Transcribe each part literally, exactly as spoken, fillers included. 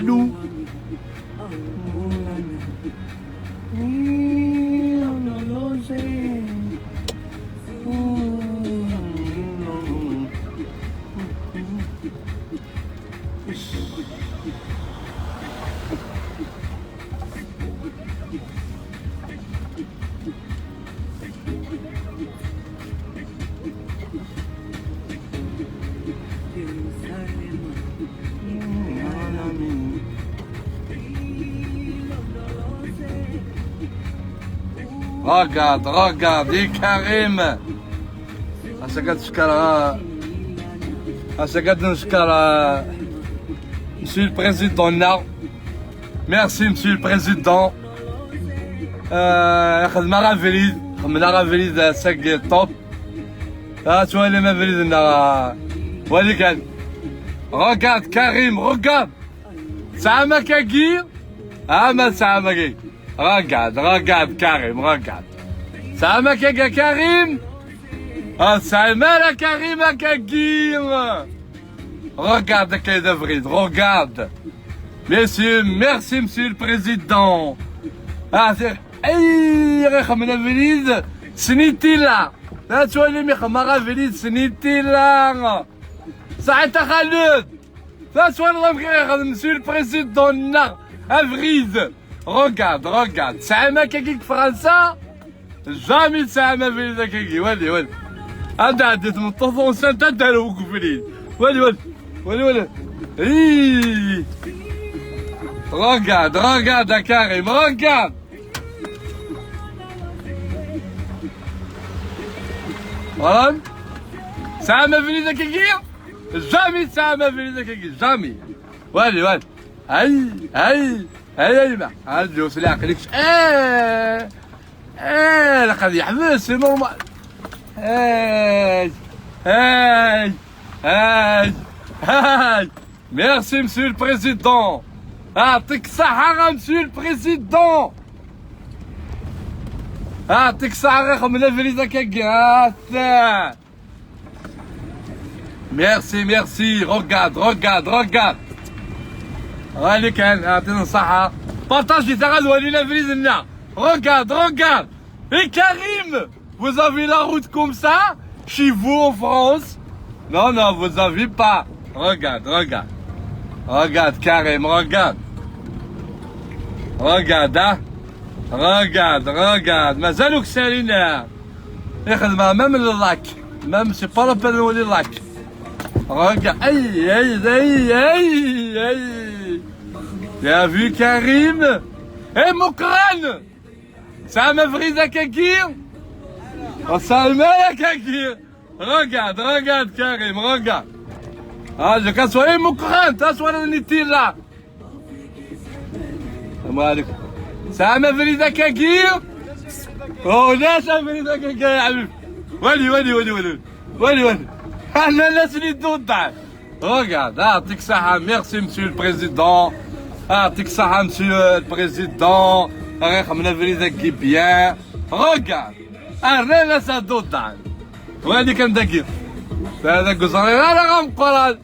Nous. Regarde, regarde, i Karim. Ass-agi ad ncekker, ass-agi ad ncekker, Monsieur le Président-nneɣ. Merci, Monsieur le Président. Euh, xedmeɣ abrid, xedmeɣ abrid, ass-agi top. Ad twalim abrid-nneɣ, euh, wali kan. Regarde, Karim, regarde. Tesɛam akkagi? Ah, ma tesɛam akkagi. Regarde, regarde, Karim, regarde. Tesɛam akkagi, Karim? Ah, tesɛam ara Karim akkagi. Regarde, akkagi d abrid, regarde. Monsieur, merci, Monsieur le Président. Ah, c'est, ay, ixemmen abrid, snitila. La twalim ixemmeɣ abrid, snitila. Saɛid Xaled. La twaliḍ amek i ixdem Monsieur le Président-nneɣ abrid. Regarde, regarde. Tesɛam akkagi deg Fransa? Jamais tesɛam abrid akkagi. Wali, wali. Ad d-ɛeddi tmeṭṭut unsant ad d-arew deg ubrid. Wali, wali. Wali, wali. Ih. Regarde, regarde, a Karim, regarde. Voilà. Tesɛam abrid akkagi? Jamais tesɛam abrid akkagi. Jamais. Wali, wali. Ay, ay, ay, ay, ma. Ad yewwes leɛqel-ik. Eh, eh, laqad yeḥbes, c'est normal. Hey, hey, hey, hey. Merci, Monsieur le Président. Ah, يعطيك الصحة, Monsieur le Président. Ah, يعطيك الصحة, غير من الفريزة كاكي. Ah, ça. Merci, merci. Regarde, regarde, regarde. Allez, Ken, ah, t'es dans ça, hein. Partage les arrêts de la valise, là. Regarde, regarde. Et Karim, vous avez la route comme ça, chez vous en France? Non, non, vous avez pas. Regarde, regarde. Regarde, Karim, regarde. Regarde, hein. Regarde, regarde. مازالوك سالينا. يخدمها même le lac. Même c'est pas la peine de le lac. Regarde. Aïe, aïe, aïe, aïe, aïe. T'as vu, Karim? Eh, Mokran! Ça m'a pris à Kaki. Oh, ça m'a à Kaki. Regarde, regarde, Karim, regarde. Ah, je casse. Eh, Mokran, t'as soin de là. السلام عليكم. Ça m'a pris à Kaki. Oh, là, ça m'a pris à Kaki, يا حبيبي. Wali, wali, wali, wali. Wali, wali. Ah, là, là, c'est les deux. Regarde, ah, يعطيك الصحة, merci, Monsieur le Président. Ah, يعطيك الصحة, Monsieur le Président. Regarde, ah, là, ça doit. Wali kan dagi. Dagi ur ẓriɣ ara ameqqran.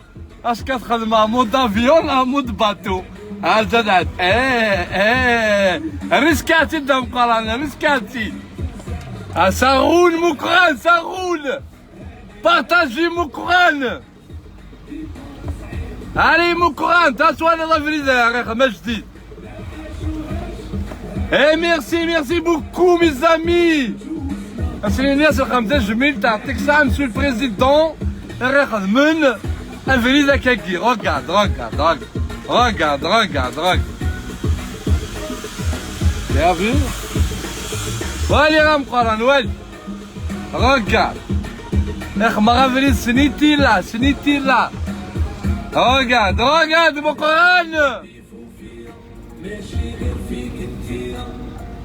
Acu ara xedmeɣ, mode avion, mode bateau. Ah, Zedad. Eh, eh. Riskati d ameqqran, riskati. Ah, ça roule, Mokran, ça roule. Partage, Mokran. Allez, Mokran, t'as soin de la valise, Majdi. Eh, merci, merci beaucoup, mes amis. Asli-nni aselxem tajmilt, يعطيك الصحة, Monsieur le Président. Ara ixedmen abrid akkagi. Regarde, regarde, regarde. Regarde, regarde, regarde. T'as vu? Wali, a Mokran, wali. Regarde. Ixemmeɣ abrid, snitila, snitila. Regarde, regarde, Mokran.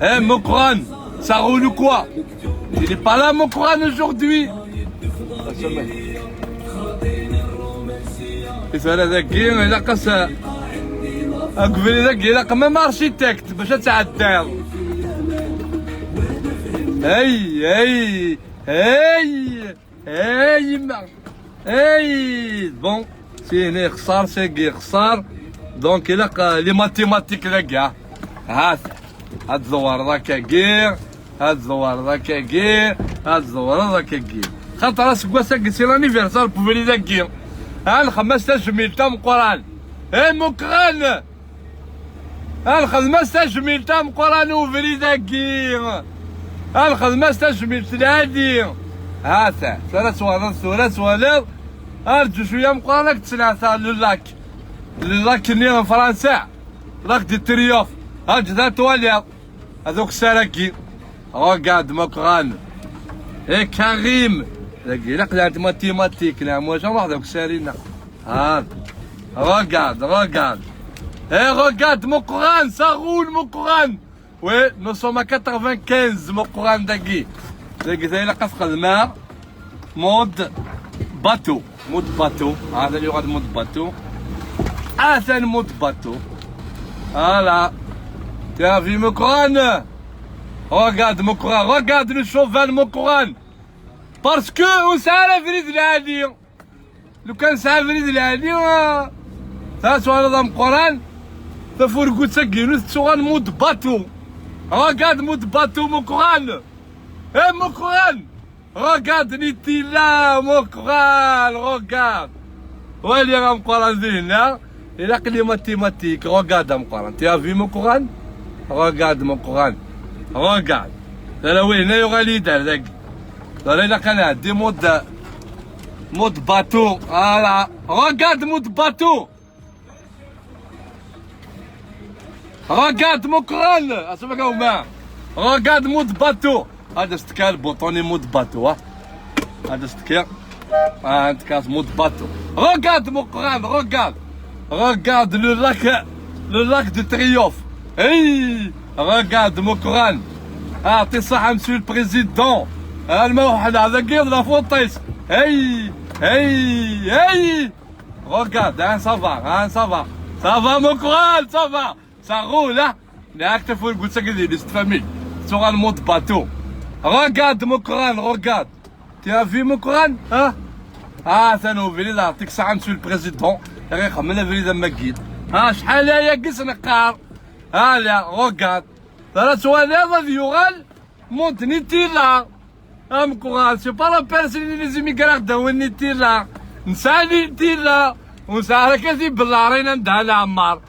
Eh, Mokran, ça roule ou quoi? Il est pas là, Mokran, aujourd'hui. Iserra dagi, ilaq-as, dagi, ilaq même architecte باش ad tɛeddiḍ. Hey, hey, hey, hey, ma. Hey, bon, c'est une خسارة, c'est une خسارة. Donc, ilaq, euh, les mathématiques, les gars. Ha-t-a. Ad tẓewreḍ akkagi, ad tẓewreḍ akkagi, ad tẓewreḍ akkagi. Xaṭer aseggas-agi, c'est l'anniversaire n ubrid-agi. Ha, nxemmem-as tajmilt tameqqrant. Eh, Meqqran! Ha, nxemmem-as tajmilt tameqqrant i ubrid-agi. Ha, nxemmem-as tajmilt lɛali. Ha-t-a, tura twalaḍ, tura twalaḍ. Arǧu cwiya Meqqran, ad k-ttneɛteɣ le lac. Le lac-nni n Fransa. Lac du Triomphe. Arǧu ad twaliḍ. Ad ukessar-agi. Regarde Meqqran. Eh, Karim. Dagi, ilaq d mathématique, la, moi, j'en ai de ukessar-inna. Ah. Regarde, regarde. Eh, regarde Meqqran, ça roule Meqqran. Oui, nous sommes à quatre-vingt-quinze, Meqqran, dagi. Dagi, ça, ilaq ad xedmeɣ. Mode bateau. Mode bateau. Ah, ça, il y aura de mode bateau. Ah, c'est un mode bateau. Voilà. T'as vu Meqqran ? Regarde Meqqran. Regarde le cheval Meqqran. Parce que on s'arrête de la dire. Lukan nesɛa abrid lɛali, ah, ta twalaḍ a Meqqran, tafurgut-agi-inu tettuɣal mode bateau. Regarde mode bateau Meqqran. Eh, Meqqran! Regarde, nitila, Meqqran, regarde. Wali a Meqqran dinna, ilaq les mathématiques. Regarde a Meqqran. Tu as vu Meqqran ? Regarde Meqqran. Regarde. Tura wihin yuɣal-iyi-d ar dagi. Tura ilaq ad nɛeddi mode Mode bateau, voilà. Regarde mode bateau. Regarde Meqqran. Asma Gauma. Regarde mode bateau. Hada s-tekka le bouton mode bateau, hein. Hada s-tekka. Ah, en tout cas, mode bateau. Regarde Meqqran, regarde. Regarde le lac, le lac de Triomphe. Hey, regarde Meqqran. Ah, t'es ça, monsieur le président. Ah, le mot, on a la guerre de la fontaine. Hey, hey, hey. Regarde, hein, ça va, hein, ça va. Ça va, Meqqran, ça va. Ça roule, hein. Là, tu fais le goût de ça que c'est de cette famille. Sur un mode bateau. Regarde, Meqqran, regarde. Tu as vu Meqqran, hein ? Ah, ça nous vient là, t'es ça, monsieur le président. Regarde, mais la vérité, ma guide. Ah, je suis allé, il y a qui s'en a. Ah, là, regarde. Tura twalaḍ ad yuɣal mode nitila. A Meqqran, c'est pas la peine, c'est les immigrants de nitila. Nesɛa nitila. Ur nesɛi ara kan tibellarin anda ara nɛemmer.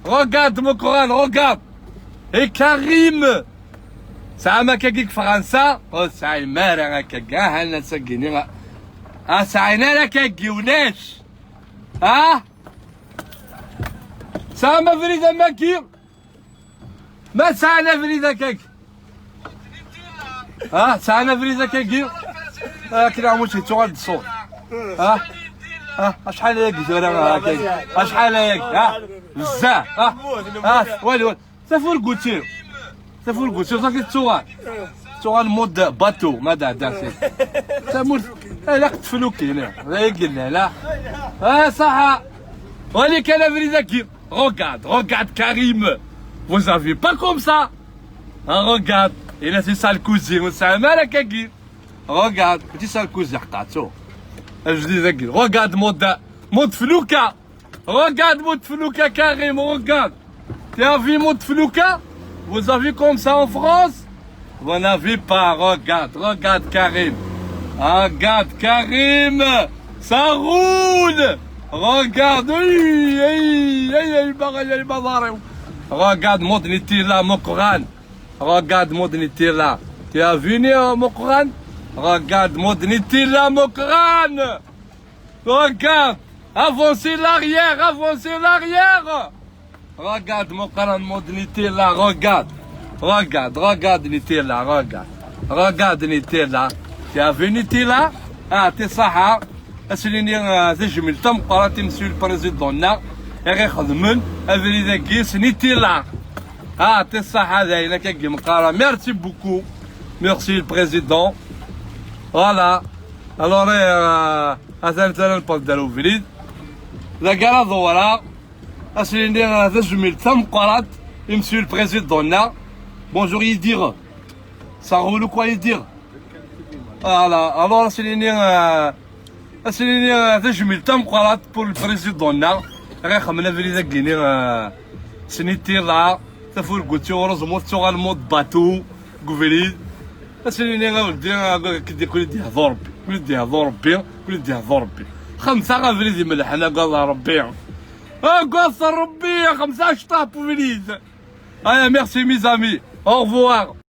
Regarde Meqqran, regarde. Et Karim. Tesɛam akkagi deg Fransa? Ur tesɛim ara akkagi. Aha, nna-s-agi-ni. Ah, sɛin ara akkagi, ulac. Ah? Tesɛam abrid am wagi? Ma sɛan abrid akkagi? Ha, sɛan abrid akkagi? Akken amuc yettuɣal d ṣṣut. Ha? Ha, acḥal ayagi tura, ha, akkagi? Acḥal ayagi? Ha? Bezzaf, ha? Ha, wali, wali. Tafurguti. Tafurguti, ẓaki tettuɣal. Tettuɣal mode bateau, ma d-ɛeddaɣ si. Tamurt, eh, la teflukin, eh. D ayagi llan, ha? Ah, ṣaḥa. Wali kan abrid-agi. Regarde, regarde Karim. Vous avez pas comme ça. Hein, regarde. Et là, c'est Sarkozy. Ur tesɛim ara akkagi. Regarde. Mačči Sarkozy, ḥqa, ttu. Ajdid-agi. Regarde mode, mode fluka. Regarde mode fluka, Karim, regarde. Tu as vu mode fluka? Vous avez comme ça en France? Vous n'avez pas, regarde, regarde Karim. Regarde Karim, ça roule. Regarde, aïe, aïe, aïe, aïe, aïe, aïe, aïe. Regarde mode nitila, Meqqran. Regarde mode nitila. Tu as vu, euh, Meqqran? Regarde mode nitila, Meqqran. Regarde. Avancez l'arrière, avancez l'arrière. Regarde Meqqran mode nitila, regarde. Regarde, regarde nitila, regarde. Regarde nitila. Tu as vu nitila? Ah, t'es ça, hein? As-nini, euh, tajmilt tameqqrant i Monsieur le Président-nneɣ i ɣ-ixedmen abrid-agi s nitila. Ah, t'es ça, dayen akkagi meqqar. Merci beaucoup. Merci le Président. Voilà. Alors, euh, atan tura newweḍ-d ar ubrid. Dagi ara ḍewreɣ. As-nini, euh, tajmilt tameqqrant i Monsieur le Président-nneɣ. Bonjour Yidir. Ça roule ou quoi, Yidir? Voilà. Alors, as-nini, euh, as-nini, euh, tajmilt tameqqrant pour le Président-nneɣ. Ɣiqmen abrid-agi-ni, ah, snittiḍa, tafurgut-iw reẓmut, tuɣal mode bateau deg ubrid. Ad s-nini a weldi, ah, kidi kuli d-yehdu Rebbi, kuli d-yehdu Rebbi, kuli d-yehdu Rebbi. Xemsa abrid imelḥen, agad Rebbi. Agad Rebbi, xemsa acṭaḥ n ubrid. Aya, merci mes amis. Au revoir.